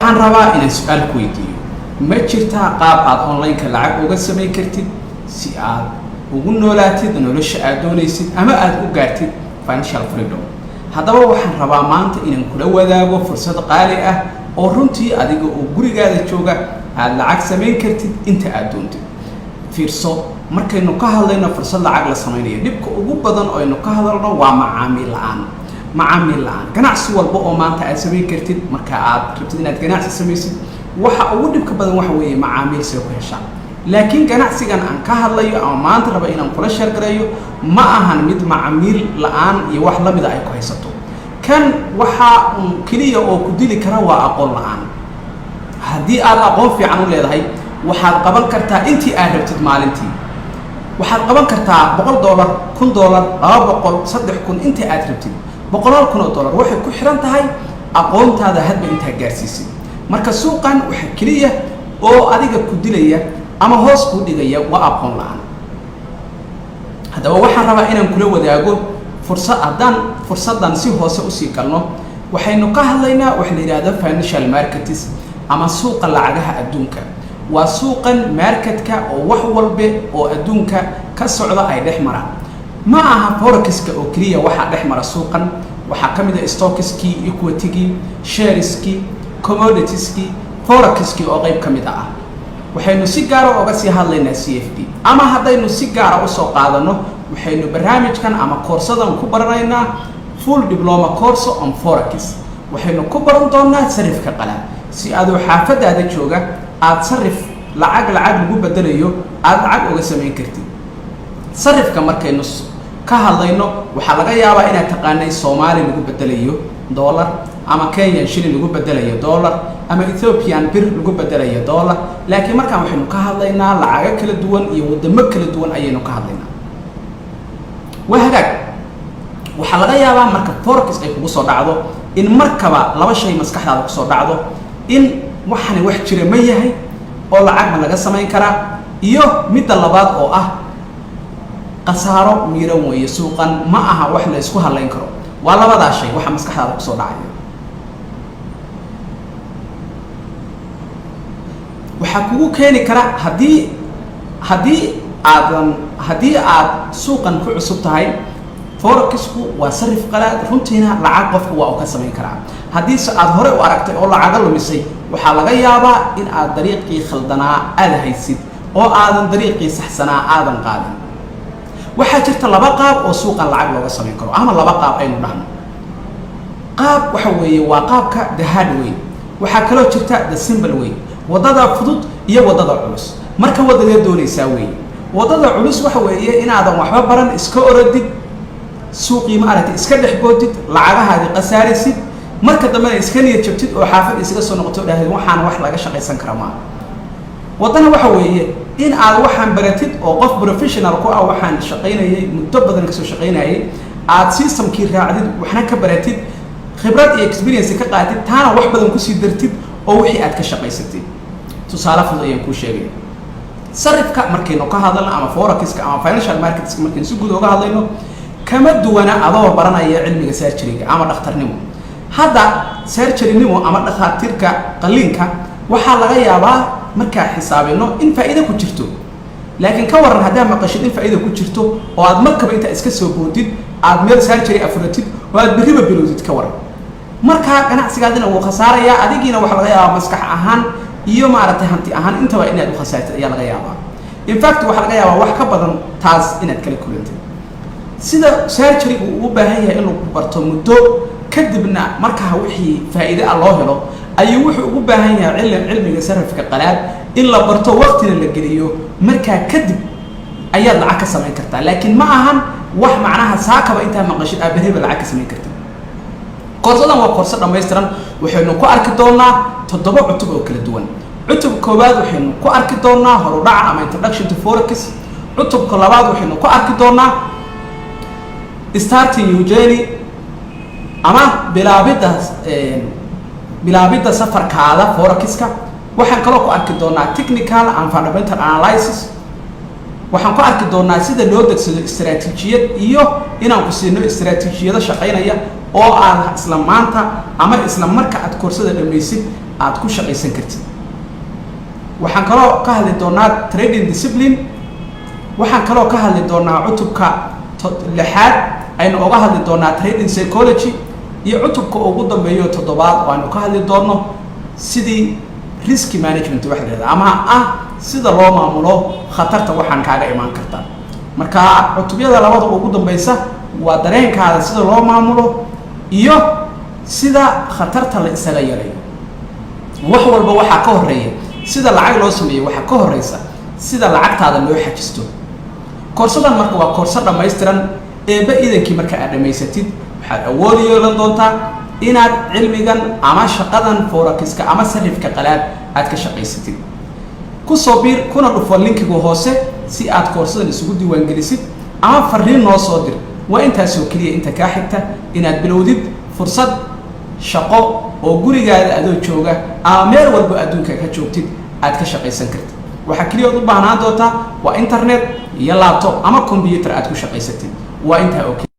Waxaan rabaa inaan su-aal ku weydiiyo: ma jirtaa qaab aad online-ka lacag uga samayn kartid si aad ugu noolaatid nolosha aad doonaysid ama aad u gaartid financial freedom? Haddaba waxaan rabaa maanta inaan kula wadaago fursad qaali ah oo runtii adiga oo gurigaada jooga aada lacag samayn kartid inta aad doontid. Fiirso, markaynu ka hadlayno fursad lacag la samaynayo, dhibka ugu badan oo aynu ka hadalno waa macaamiil la-aan. Macaamiil la-aan, ganacsi walba oo maanta aad samayn kartid, marka aad rabtid inaad ganacsi samaysid, waxa ugu dhibka badan waxa weeye macaamiil see ku heshaa. Laakiin ganacsigan aan ka hadlayo ama maanta raba inaan kula share gareeyo ma ahan mid macaamiil la-aan iyo wax lamida ay ku haysato. Kan waxaa un keliya oo ku dili kara waa aqoon la-aan. Haddii aad aqoon fiican u leedahay, waxaad qaban kartaa intii aad rabtid. Maalintii waxaad qaban kartaa $100, $1000, 200, 3000, intii aad rabtid, boqolaal kun oo dollar. Waxay ku xiran tahay aqoontaada hadba intaa gaarsiisid. Marka suuqan waxa keliya oo adiga ku dilaya ama hoos kuu dhigaya waa aqoon la-aan. Haddaba waxaan rabaa inaan kula wadaago fursad. Haddaan fursaddan si hoose usii galno, waxaynu ka hadlaynaa waxa la yidhahdo financial markets ama suuqa lacagaha adduunka. Waa suuqan marketka oo wax walbe oo adduunka ka socda ay dhex maraan. Ma aha forexiska oo keliya waxaa dhex mara suuqan. Waxaa ka mid a stockskii, equitygii, shareskii, commoditieskii, forexiskii oo qayb ka mid ah. Waxaynu si gaara oga sii hadlaynaa CFD, ama haddaynu si gaara usoo qaadano, waxaynu barnaamijkan ama koorsadan ku baranaynaa full diploma course on forex. Waxaynu ku baran doonaa sarifka qalaad, si adoo xaafadaada jooga aada sarif lacag, lacag lagu bedelayo, aada lacag uga samayn kartid. Sarifka markaynu ka hadlayno, waxaa laga yaabaa inaad taqaanay Soomaali lagu bedelayo dollar, ama Kenyan shilling lagu bedelayo dollar, ama Ethiopian bir lagu bedelayo dollar. Laakiin markaan waxaynu ka hadlaynaa lacago kala duwan iyo waddamo kala duwan ayaynu ka hadlaynaa. Waa hagaag. Waxaa laga yaabaa marka forex ay kugu soo dhacdo in markaba laba shay maskaxdaada kusoo dhacdo: in waxani wax jira ma yahay oo lacag ma laga samayn karaa, iyo midda labaad oo ah khasaaro miiran weeye, suuqan ma aha wax la isku hadlayn karo. Waa labadaa shay waxa maskaxdaada kusoo dhacaya. Waxaa kugu keeni kara haddii aadan haddii aad suuqan ku cusub tahay, forexku waa sarif qalaad, runtiina lacag qofku waa uu ka samayn karaa. Haddiise aad hore u aragtay oo lacaga lumisay, waxaa laga yaabaa in aad dariiqii khaldanaa aada haysid oo aadan dariiqii saxsanaa aadan qaadin. Waxaa jirta laba qaab oo suuqan lacag looga samayn karo, ama laba qaab aynu dhahno. Qaab waxa weeye waa qaabka the hard way. Waxaa kaloo jirta the simple way, waddada fudud iyo waddada culus. Marka waddadee doonaysaa weeye? Waddada culus waxa weeye inaadan waxba baran, iska orodid suuqii, ma aragtay, iska dhex boodid, lacagahaadi khasaarisid, marka dambena iska niyad jabtid oo xaafad isaga soo noqoto, dhahdeed waxaan wax laga shaqaysan kara maaha. Waddana waxa weeye in aad waxaan baratid oo qof professional ku ah, waxaan shaqaynayay muddo badan kasoo shaqaynayay, aad systemkii raacdid, waxna ka baratid, khibrad iyo experience ka qaatid, taana wax badan kusii dartid oo wixii aad ka shaqaysatid. Tusaale fudud ayaan kuu sheegaya. Sarifka markaynu ka hadalno ama forexiska ama financial marketska markaynu si guud oga hadlayno, kama duwana adoo baranaya cilmiga surgeryga ama dhakhtarnimo. Hadda surgerynimo ama dhakhaatiirka qaliinka waxaa laga yaabaa markaa xisaabino in faa'iido ku jirto. Laakiin ka waran haddaa maqashid in faa'iida ku jirto oo aad markaba intaa iska soo boodid, aad meel surgery afuratid oo aad berriba bilowdid? Ka waran? Markaa ganacsigaadina wuu khasaarayaa, adigiina waxaa laga yaabaa maskax ahaan iyo, maaragtay, hanti ahaan intaba inaad u khasaartid ayaa laga yaabaa. In fact, waxaa laga yaabaa wax ka badan taas inaad kala kulantid. Sida surgerygu uu u baahan yahay in lagu barto muddo, kadibna markaa wixii faa'iide ah loo helo, ayuu wuxuu ugu baahan yahay cilmiga sarifka qalaad in la barto, waqtina la geliyo. Markaa kadib ayaad lacag ka samayn kartaa. Laakiin ma ahan wax macnaha saakaba intaa maqashid aa berriba lacag ka samayn kartid. Koorsadan waa koorso dhammaystiran. Waxaynu ku arki doonaa toddoba cutub oo kala duwan. Cutub koowaad waxaynu ku arki doonaa horudhaca ama introduction to forex. Cutubka labaad waxaynu ku arki doonaa starting your journey ama bilaabidda safarkaada forexiska. Waxaan kaloo ku arki doonaa technical and fundamental analysis. Waxaan ku arki doonaa sida loo degsado istaraatiijiyad iyo inaan ku siino istaraatiijiyado shaqaynaya oo aad isla maanta ama isla marka aad koorsada dhamaysid Aad ku shaqaysan kartid. Waxaan kaloo ka hadli doonaa trading discipline. Waxaan kaloo ka hadli doonaa cutubka lixaad aynu oga hadli doonaa trading psychology, iyo cutubka ugu dambeeyo toddobaad oo aynu ka hadli doono sidii risk management waxa la yihahda, ama ah sida loo maamulo khatarta waxaan kaaga imaan karta. Marka cutubyada labada ugu dambeysa waa dareenkaada sida loo maamulo iyo sida khatarta la isaga yareeyo. Wax walba waxaa ka horeeya sida lacag loo sameeyo, waxaa ka horeysa sida lacagtaada loo xajisto. Koorsadan marka waa koorso dhammaystiran. Eebba idankii, marka aad dhammaysatid, waxaad awood yeelan doontaa inaad cilmigan ama shaqadan forexiska ama sarifka qalaad aad ka shaqaysatid. Kusoo biir kuna dhufo linkiga hoose si aad koorsadan isugu diiwaangelisid, ama fariin noo soo dir. Waa intaasoo keliya inta kaa xigta inaad bilowdid fursad shaqo oo gurigaada adoo jooga ama meel walba adduunka ka joogtid aad ka shaqaysan kartid. Waxaa keliya ood u baahnaan doontaa waa internet iyo laptop ama computer aad ku shaqaysatid. Waa intaa oo keliya.